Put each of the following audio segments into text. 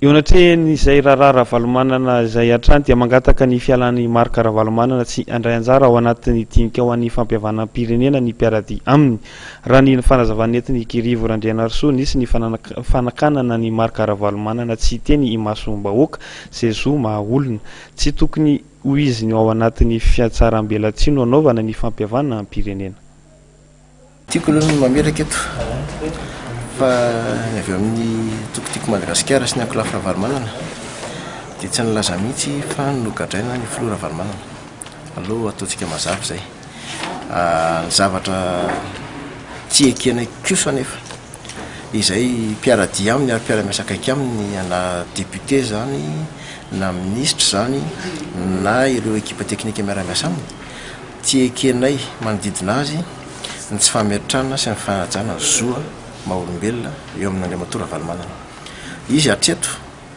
Eo anatrehan'izay raharaha Ravalomanana izay hatrany dia mangataka ny fialan'i Marc Ravalomanana tsy handray anjara ao anatin'ny dinika ho an'ny fampihavanam-pirenena ny mpiara-dia aminy. Raha ny fanazavana nentin'i Guy Rivo Randrianarisoa, nisy ny fanakanana an'i Marc Ravalomanana tsy hiteny imasom-bahoaka izay zo maha olona. Tsy tokony ho izy no ao anatin'ny fihatsarambelatsihy no anaovana ny fampihavanam-pirenena. Tiako aloha ny mametraka eto fa ny avy ao amin'ny antoko Tiako Madagasikara sy ny ankolafy Ravalomanana dia tsy nilaza mihitsy fa nogadraina ny filoha Ravalomanana. Aleo ataontsika mazava izay. Ny zavatra tsy ekenay kosa anefa izay mpiara-dia aminy ary mpiara-miasa akaiky aminy na député izany na minisitra izany na ireo ekipa teknika miara-miasa aminy, tsy ekenay manodidina azy ny tsy fametrahana sy ny fanajana ny zo maha olombelona eo amin'Andriamatoa Ravalomanana. Izy hatreto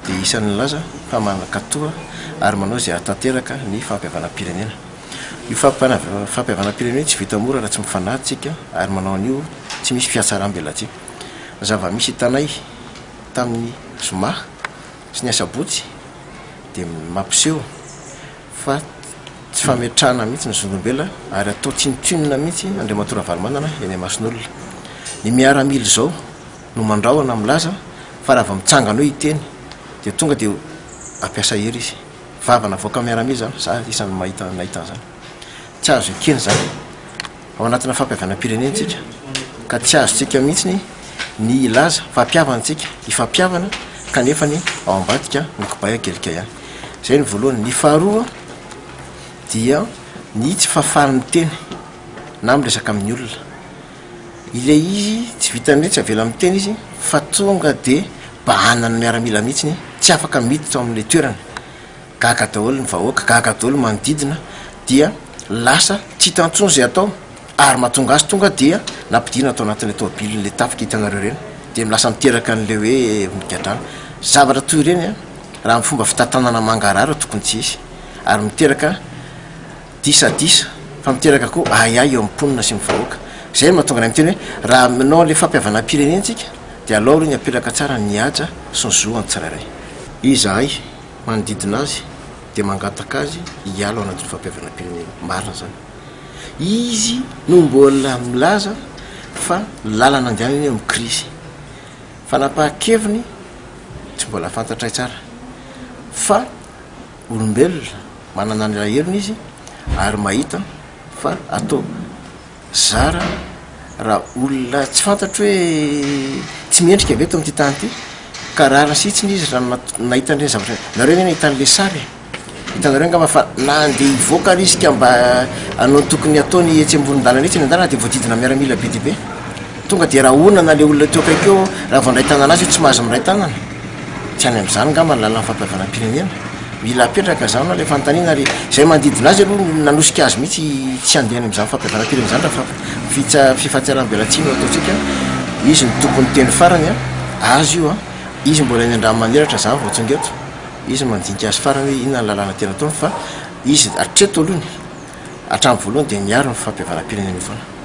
dia isan'ny nilaza fa mankatoa ary manao izay hahatanteraka ny fampihavanam-pirenena. Io fampihavanam-pirenena io tsy vita mora raha tsy mifanahy tsika ary manao an'io tsy misy fihatsaram-belatsihy. Ny zava-misy hitanay tamin'ny zoma sy ny asabotsy dia mampiseho fa tsy fametrahana mihitsy ny zon'olombelona ary atao tsinontsinona mihitsy Andriamatoa Ravalomanana eny imason'olona. Ny miaramila izao no mandrahona milaza fa raha vao mitsangana eo hiteny dia tonga dia hampiasa hery izy. Vava navoaka miaramila izany, za isan'ny mahita nahita an'izany. Tsy azo ekena izany. Ao anatina fampihavanam-pirenena isika ka tsy azontsika mihitsy ny hilaza fa hampihavana isika, hifampihavana kanefa ny ao ambadika ny kobay ankelika ihany. Izay ny voalohany. Ny faharoa dia ny tsy fahafahan'ny miteny na miresaka amin'ny olona. Ilay izy tsy vitan'ny hoe tsy avela miteny izy fa tonga dia bahanan'ny miaramila mihitsy, tsy afaka miditra ao amin'ilay toerana. Gaga daholo ny vahoaka, gaga daholo ny manodidina dia lasa tsy hita intsony izay atao ary mahatonga azy tonga dia nampidina tao anatin'ilay tomobilin'ilay tafika hitanareo ireny dia lasa miteraka an'ilay hoe migadrana. Zavatra toy ireny an, raha amin'ny fomba fitantanana mangarahara tokony tsy hisy ary miteraka disadisa fa miteraka koa ahiahy eo amin'ny mponina sy ny vahoaka. Izay no mahatonga anay miteny hoe raha manao an'ilay fampihavanam-pirenena isika dia alao aloha ny hapetraka tsara ny haja sy ny zo an'ny tsirairay. Izahay manodidina azy dia mangataka azy hiala ao anatin'ny fampihavanam-pirenena. Marina izany. Izy no mbola milaza fa ny lalana andehanany eo amin'ny krizy. Fanapahan-keviny tsy mbola fantatray tsara fa olombelona manana ny alahelony izy ary mahita fa atao zara raha olona tsy fantatro hoe tsy mendrika ve eto amin'ity tany ity ka rariny sy hitsiny izy raha nahita an'ireny zavatra ireny. Nareo ve nahita an'ilay sary e? Hitanareo angamba fa na andeha hivoaka ary izy ka mba hanao ny tokony hataony etsy amoron-dalana etsy ny an-dalana dia voadidina miaramila be dia be. Tonga dia rahonana ilay olona teo akaiky eo raha vao handray tanana azy io tsy mahazo miray tanana. Tsy any amin'izany angamba ny lalàn'ny fampihavanam-pirenena. Mila apetraka izany aloha ilay fanontaniana ary izay manodidina azy aloha no nanosika azy mihitsy tsy handeha any amin'izany fampihavanam-pirenena izany raha fitsa- fifahatsaram-belatsihy no ataontsika. Izy no tompon'ny teny farany an, azy io an, izy mbola eny Andranomanelatra za vao tonga eto, izy no mandinika azy farany hoe inona ny lalàna tena ataony fa izy hatreto aloha ny hatramin'ny voalohany dia niaro ny fampihavanam-pirenena io foana.